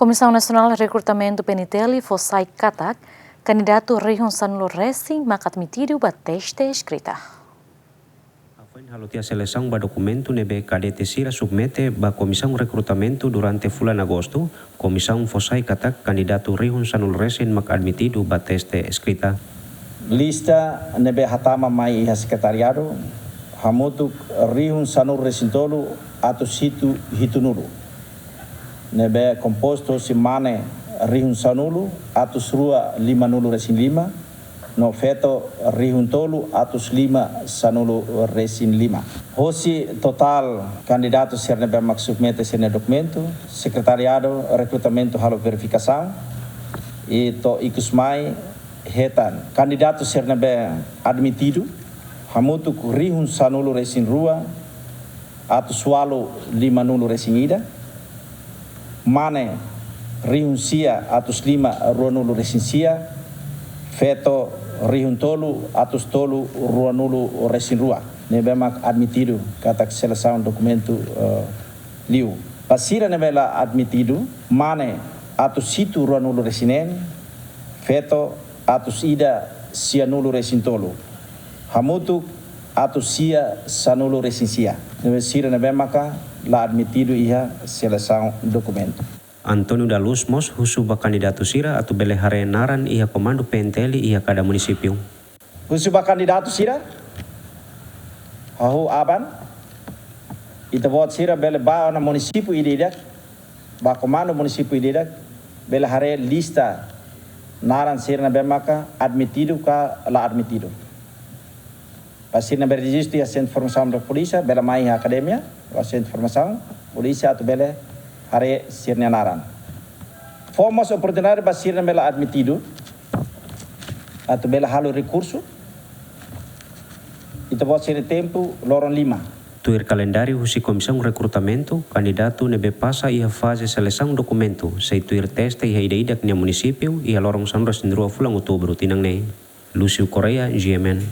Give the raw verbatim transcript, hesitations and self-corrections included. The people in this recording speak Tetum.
Komisaun Nasionál Rekrutamentu, P N T L, fó sai katak kandidatu rihun sanulu resin mak admitidu ba teste eskrita. Hafoin halo tiha selesaun ba dokumentu ne'ebé kadete sira submete ba Komisaun Rekrutamentu durante fulan Agostu, komisaun fó sai katak kandidatu rihun sanulu resin mak admitidu ba teste eskrita. Lista ne'ebé hatama mai iha sekretariadu hamutuk rihun sanulu resin tolu atus hitu hitunulu, ne'ebé kompostu hosi mane rihun sanulu atus rua limanulu resin lima, no feto rihun tolu atus lima sanulu resin lima. Hosi totál kandidatu sira ne'ebé mak submete sira-nia dokumentu, sekretariadu rekrutamentu halo verifikasaun, i to'o ikus mai hetan kandidatu sira ne'ebé admitidu hamutuk rihun sanulu resin rua atus ualu limanulu resin ida, mane rihun sia atus lima ruanulu resin sia, feto rihun tolu atus tolu ruanulu resin rua, ne'ebé mak admitidu katak selesaun dokumentu, eh, liu. Ba sira ne'ebé la admitidu, mane atus hitu ruanulu resin neen, feto atus ida sianulu resin tolu, hamutuk atus sia sanulu resin sia, ne'ebé sira ne'ebé maka la admitidu iha selesaun dokumentu. António da Luz mós husu ba kandidatu sira atu bele haree naran iha komandu P N T L iha kada munisípiu. Husu ba kandidatu sira, hahú aban, ita-boot sira bele bá ona munisípiu ida-idak, ba komandu munisípiu ida-idak, bele haree lista naran sira ne'ebé maka admitidu ka la admitidu. Ba sira ne'ebé rejistu iha Sentru Formasaun Polísia, bele mai iha akademia, ba Sentru Formasaun Polísia atu bele haree sira-nia naran. Fó mós oportunidade ba sira ne'ebé la admitidu atu bele halo rekursu. Ita-boot sira-nia tempu loron lima. Tuir kalendáriu husi Komisaun Rekrutamentu, kandidatu ne'ebé pasa iha faze selesaun dokumentu sei tuir teste iha ida-idak nia munisípiu iha loron sanulu resin rua fulan Outubru tinan ne'e. Lúcio Correia, G M N.